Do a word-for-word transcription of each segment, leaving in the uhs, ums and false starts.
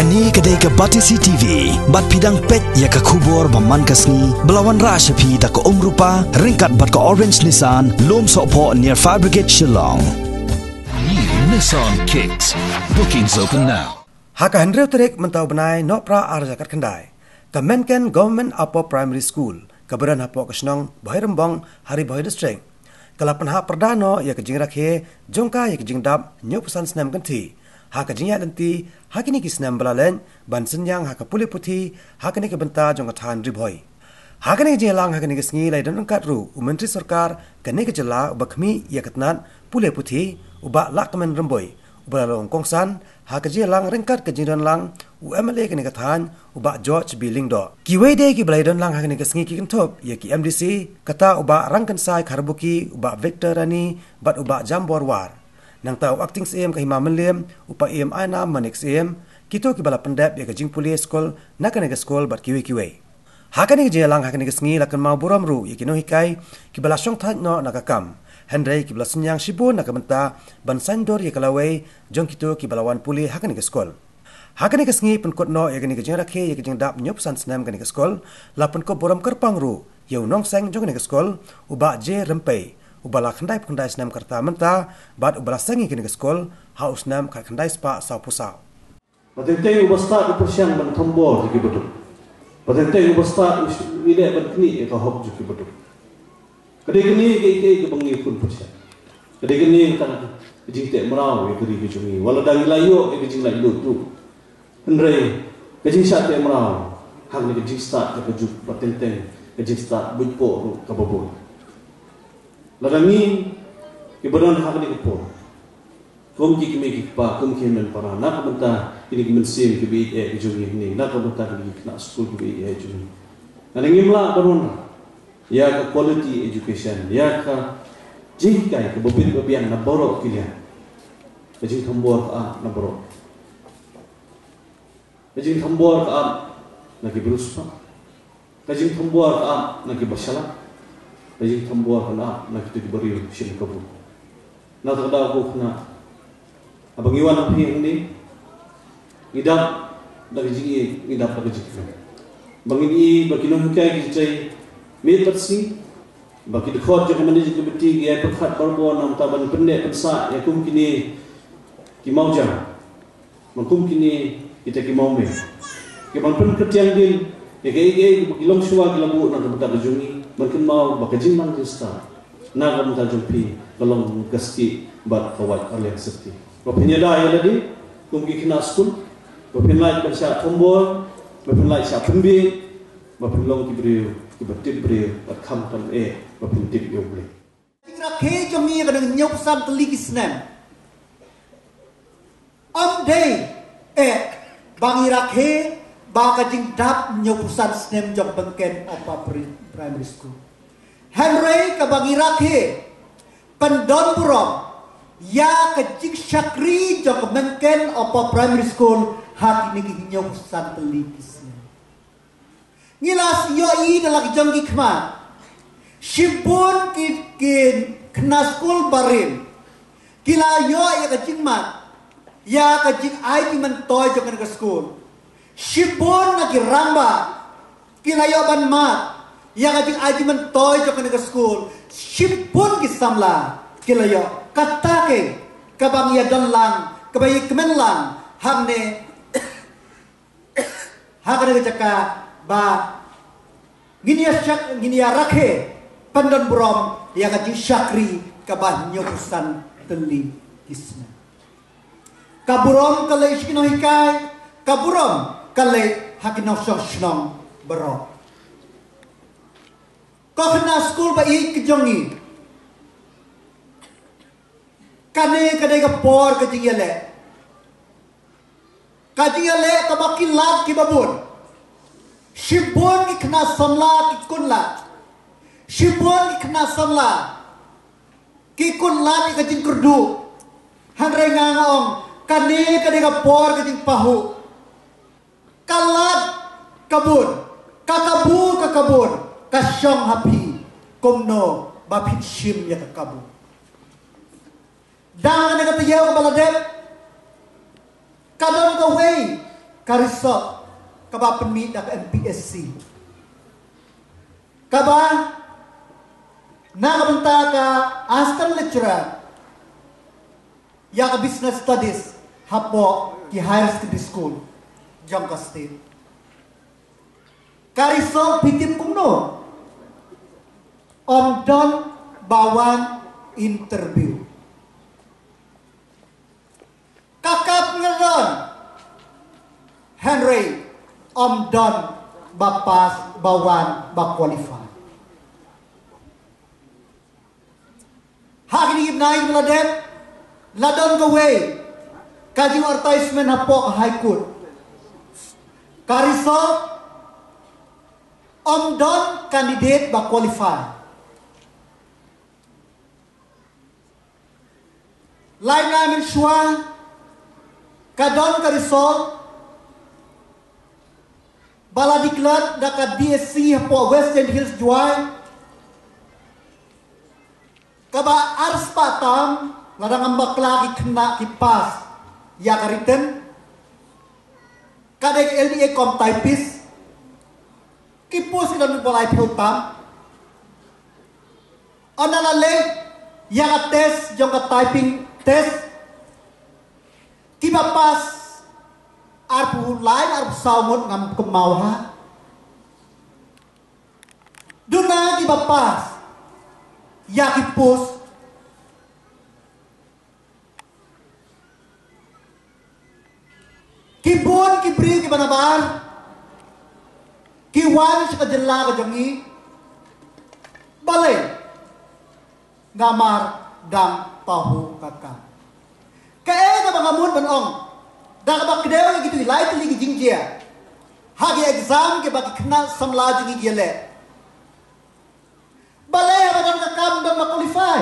Kane ka dei ka Batesi T V, bad phi dang peit ïa ka khubor ba man ka sngi, ba la wanrah sha phi da ka Umrupa, ryngkat bad ka Orange Nissan, Lum Sohphoh near Fire Brigade Shillong. New Nissan Kicks. Bookings open now. Ha ka hynriew tarik mynta u bnai Nohprah arhajar khatkhyndai, ka Menken Government Upper Primary School, kaba don hapoh ka shnong Bhoirymbong ha Ri Bhoi District, ka la pynhap pyrda noh ïa ka jingrakhe jong ka ïa ka jingdap hynñiewphew san snem kynthih ha ka jingïaid lynti ha kine ki snem ba la leit ban synñiang ha ka pule puthi ha kane ka bynta jong ka thaiñ Ri Bhoi. Ha kane ka jingïalang ha kane ka sngi la ïadon ryngkat ruh u Myntri Sorkar kane ka jylla uba khmih ïa ka tnat pule puthi, u Bah Lahkmen Rymbui, uba la long kongsan ha ka jingïalang ryngkat ka jingdon lang u M L A kane ka thaiñ, u Bah George B Lyngdoh. Kiwei de kiba la ïadon lang ha kane ka sngi ki kynthup ïa ki M D C, kata u Bah Rangkynsai Kharbuki, u Bah Victor Rani bad u Bah Jambor War. Nangta u Acting Syiem ka Hima Mylliem, u Paiem Ainam Manik Syiem, kito kiba la pyndep ïa ka jingpule skul na kane ka skul bad kiwei kiwei. Ha kane ka jingïalang ha kane ka sngi la kynmaw burom ruh ïa ki nonghikai kiba la shongthait noh na ka kam, hynrei kiba la synñiang shibun na ka bynta ban saiñdur ïa ka lawei jong kito kiba la wan pule ha kane ka skul. Ha kane ka sngi pynkut noh ïa kane ka jingrakhe ïa ka jingdap hynñiewphew san snem kane ka skul, la pynkup burom kyrpang ruh ïa u nongseng jong kane ka skul, u Bah J Rympei, uba la khyndaiphew khyndai snem ka rta mynta bad uba la seng ïa kane ka skul ha u snem khatkhyndai spah sawphew saw. Ba teng teng uba stad u pyrshang ban thombor jong ki baduk. Ba teng teng uba stad u ïaleh ban knieh ïa ka hok jong ki baduk. Ka dei kane kaei kaei kaba ngi khun pyrshang. Ka dei kane ka jingteh mraw ïa ka ri ka jong ngi. Wat la dang ngi la ïoh ïa ka jinglaitluid ruh, hynrei ka jingshah teh mraw ha kane ka jingstad jong ka juk, ba teng teng ka jingstad buit poh ruh kaba bun. Lada ngi kiba don ha kane ka por, kum ki kmie ki kpa, kum ki hynmen para, na ka bynta kine ki mynsiem kiba ïeit eh ki jong ngi hangne, na ka bynta kine ki khynnah skul kiba ïeit eh jong ngi, lada ngim lah ban wanrah ïa ka quality education, ïa ka jinghikai kaba bit ba biang na baroh ki liang, ka jingthombor ka ap na baroh. Ka jingthombor ka ap na ki briew spah. Ka jingthombor ka ap na ki bashala. Ka jingthombor ka ap na kito ki briew shin kabu. Na kata ka daw ko khynnah, haba ngi wan ha phi hangne, ngi dap da ka jingïeit, ngi dap da ka jingkmen. Ba ngin ïohi ba ki nonghikai ki trei miet bad sngi, ba ki dkhot jong ka managing committee ki ïai pyrkhat barabor na ka bynta ban pynneh pynsah ïa kum kine ki mawjam, ba kum kine kita ki mawmei, ki ban pynkytiang dien ïa kaei kaei ba ki longshuwa ki la buh na ka bynta ka jong ngi, ban kynmaw ba ka jingnang jingstad na ka bynta jong phi ka long ka stieh bad ka wait arliang syrti. Ba phin ïada ïa lade kum ki khynnah skul, ba phin lait ban shah thombor, ba phin lait shah pynbieit, ba phin long ki briew kiba tip briew bad kham tam eh ba phin tip ïa U Blei. Jingrakhe jong ngi ka dang hynñiewphew san tylli ki snem. Ym dei eh ba ngi rakhe ba ka jingdap hynñiewphew san snem jong Menken Upper Pri-, Primary School. Hynrei kaba ngi rakhe pyndon burom ïa ka jingshakri jong ka Menken Upper Primary School ha kine ki hynñiewphew san tylli ki snem. Ngi la ïohi da la ki jong ki khmat, shibun ki, ki khynnah skul barim ki la ïoh ïa ka jingmad ïa ka jingai jingmyntoi jong kane ka skul. Shibun na ki rangbah ki la ïoh ban mad ïa ka jingai jingmyntoi jong kane ka skul. Shibun ki samla ki la ïoh. Kata kei kaba ngi ïa don lang, kaba ïa kmen lang hangne ha kane ka jaka ba ngin ïa shak-, ngin ïa rakhe pyndon burom ïa ka jingshakri kaba hynñiewphew san tylli ki snem. Ka burom ka leit sha ki nonghikai, ka burom ka leit ha ki nongshong shnong baroh. Ko khynnah skul ba ïeit ki jong ngi, kane ka dei ka por ka jingïaleh. Ka jingïaleh kaba ki lad kiba bun. Shibun ki khynnah samla ki kut lad. Shibun ki khynnah samla ki kut lad ïa ka jingkyrduh. Hynrei nga nga ong, kane ka dei ka por ka jingpahuh. Ka lad ka bun, ka kabu ka kabun, ka shong ha phi kumno ba phin shim ïa ka kabu. Dang kane ka taïew kaba la dep, ka don kawei ka result kaba pynmih da ka M P S C, kaba na ka bynta ka assistant lecturer ïa ka business studies hapoh ki higher secondary school jong ka state. Ka result phi tip kumno? Ym don ba wan interview. Ka kap nga don, hynrei ym don ba pass, ba wan, ba qualify. Ha kine ki bnai ba la dep, la don kawei ka jing advertisement hapoh ka High Court. Ka result, ym don candidate ba qualify. Lai bnai mynshuwa ka don ka result ba la declare da ka D S C hapoh West Jaintia Hills, Jowai, kaba arspah tam, lada ngam bakla, ki khynnah ki pass ïa ka written, ka dei ka L D A kum typist. Ki post ki don ba laiphew tam. Ynda la leh ïa ka test jong ka typing test, kiba pass arphew lai, arphew saw ngut, ngam kynmaw ha. Duna kiba pass ïa ki post. Ki bun ki briew kiba nabar ki wan sha ka jylla ka jong ngi. Balei? Namar dang pahuh ka kam. Kaei kaba nga mut ban ong, da kaba kdew ïa kitu ki lai tylli ki jingjia ha ki exam kiba ki khynnah samla jong ngi ki ïaleh. Balei haba don ka kam don ba qualify?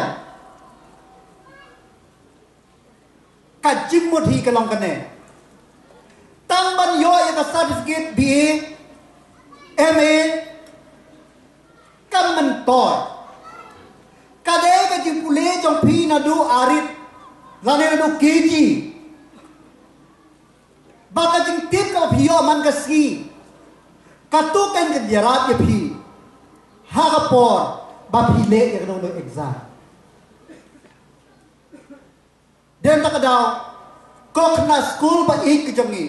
Ka jingmut hi ka long kane. Tang ban ïoh ïa ka certificate B A, M A, kam myntoi. Ka dei ka jingpule jong phi naduh arit lane naduh K G. Ba ka jingtip kaba phi ïoh man ka sngi, kato kan ïarap ïa phi ha ka por ba phi leh ïa kano kano exam. Dei na kata ka daw, ko khynnah skul ba ïeit ka jong ngi,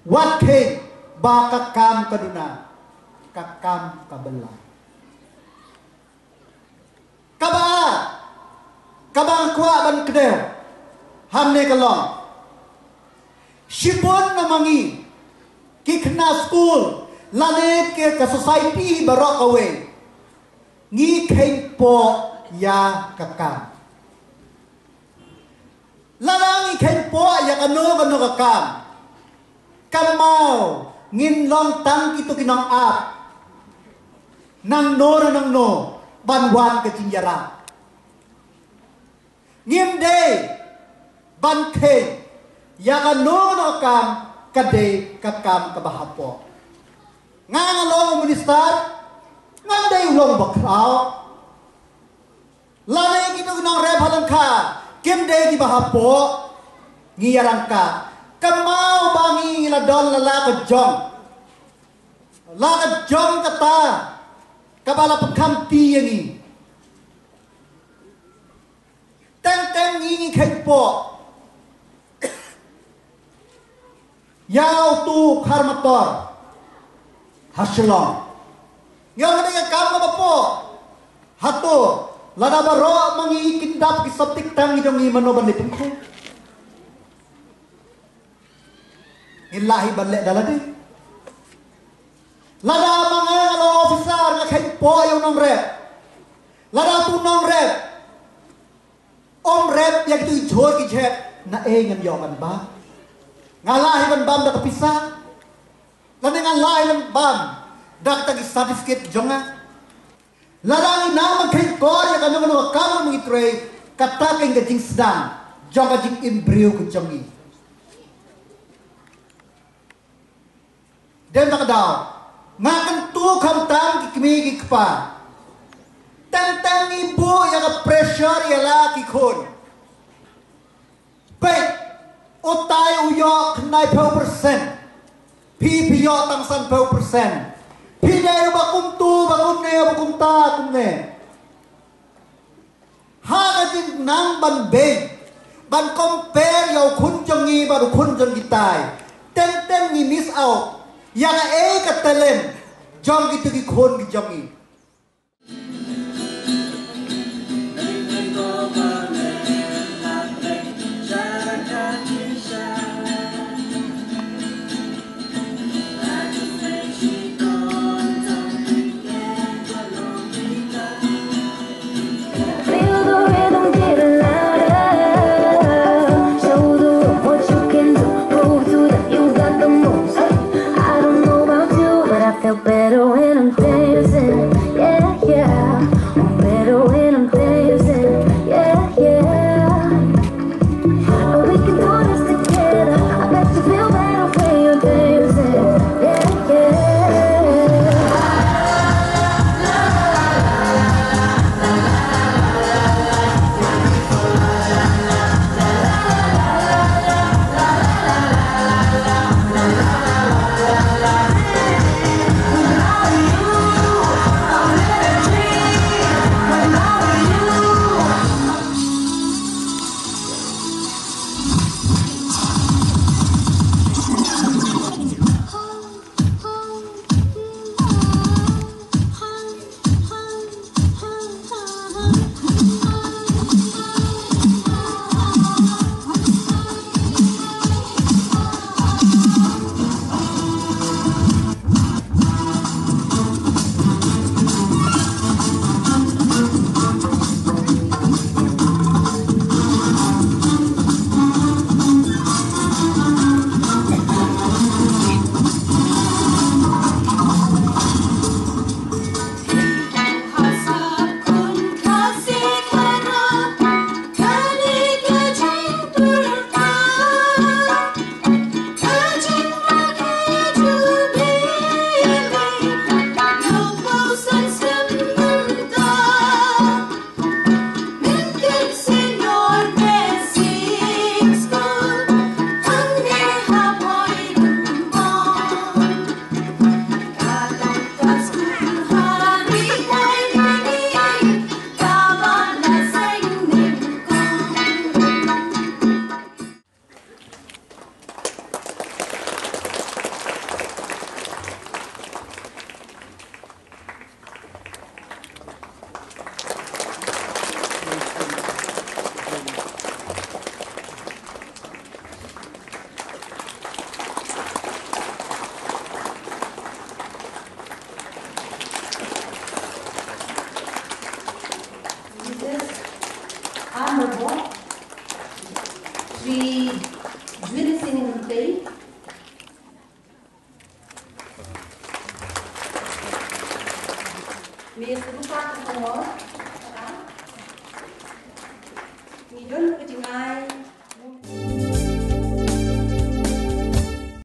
wat kheiñ ba ka kam ka duna, ka kam ka bylla. Kaba, kaba nga kwah ban kdew hangne ka long, shibun na ma ngi ki khynnah skul lane ki ka society baroh kawei, ngi kheiñpoh ïa ka kam. Lada ngi kheiñpoh ïa kano kano ka kam, kynmaw ngin long tang kito ki nongap nangno re nangno ban wan ka jingïarap. Ngim dei ban kheiñ ïa kano kano ka kam, ka dei ka kam kaba hapoh. Nga nga long u minister, ngam dei u long bakhraw. Lane kito ki nongrep ha lyngkha kim dei kiba hapoh. Ngi ïarangkah, kynmaw ba ngi la don la la ka jong, la ka jong kata kaba la pynkhamti ïa ngi. Teng teng ngi ngi kheiñpoh ïa uto u khar mator ha Shillong. Ngi ong ka dei ka kam kaba poh. Hato lada baroh ma ngi kin dap ki soptik tang ki jong ngi, mano ban leh pynkhun? Ngin lah hi ban leh da lade. Lada ma nga nga long officer nga kheiñpoh ïa u nongrep, lada uto u nongrep ym rep ïa kitu ki jhur ki jhep, naei ngan ïoh ban bam? Nga lah hi ban bam da ka pisa, lane nga lah hi ban bam da kata ki certificate jong nga? Lada ngi nang ban kheiñkor ïa kano kano ka kam ba ngi trei, kata ka dei ka jingsdang jong ka jingim briew ka jong ngi. Dei na kata ka daw, nga kyntu khamtam ki kmie ki kpa, teng teng ngi buh ïa ka pressure ïa la ki khun. Peit, U tai u ïoh khyndai phew percent. Phi phi ïoh tang san phew percent. Phi dei ba kumtu, ba kumne, ba kumta, kumne. Ha ka jingnang ban beiñ, ban compare ïa u khun jong ngi bad u khun jong ki tai. Teng teng ngi miss out ïa kaei ka talent jong kito ki khun ki jong ngi. Feel the rhythm getting louder. Show the world what you can do. Prove to them you got the moves. I don't know about you, but I feel better when I'm dancing. Yeah, yeah. I'm better when I'm dancing. Yeah, yeah. And we can do this together. I bet you feel better when you're dancing. Yeah, yeah. Mrs. Honorable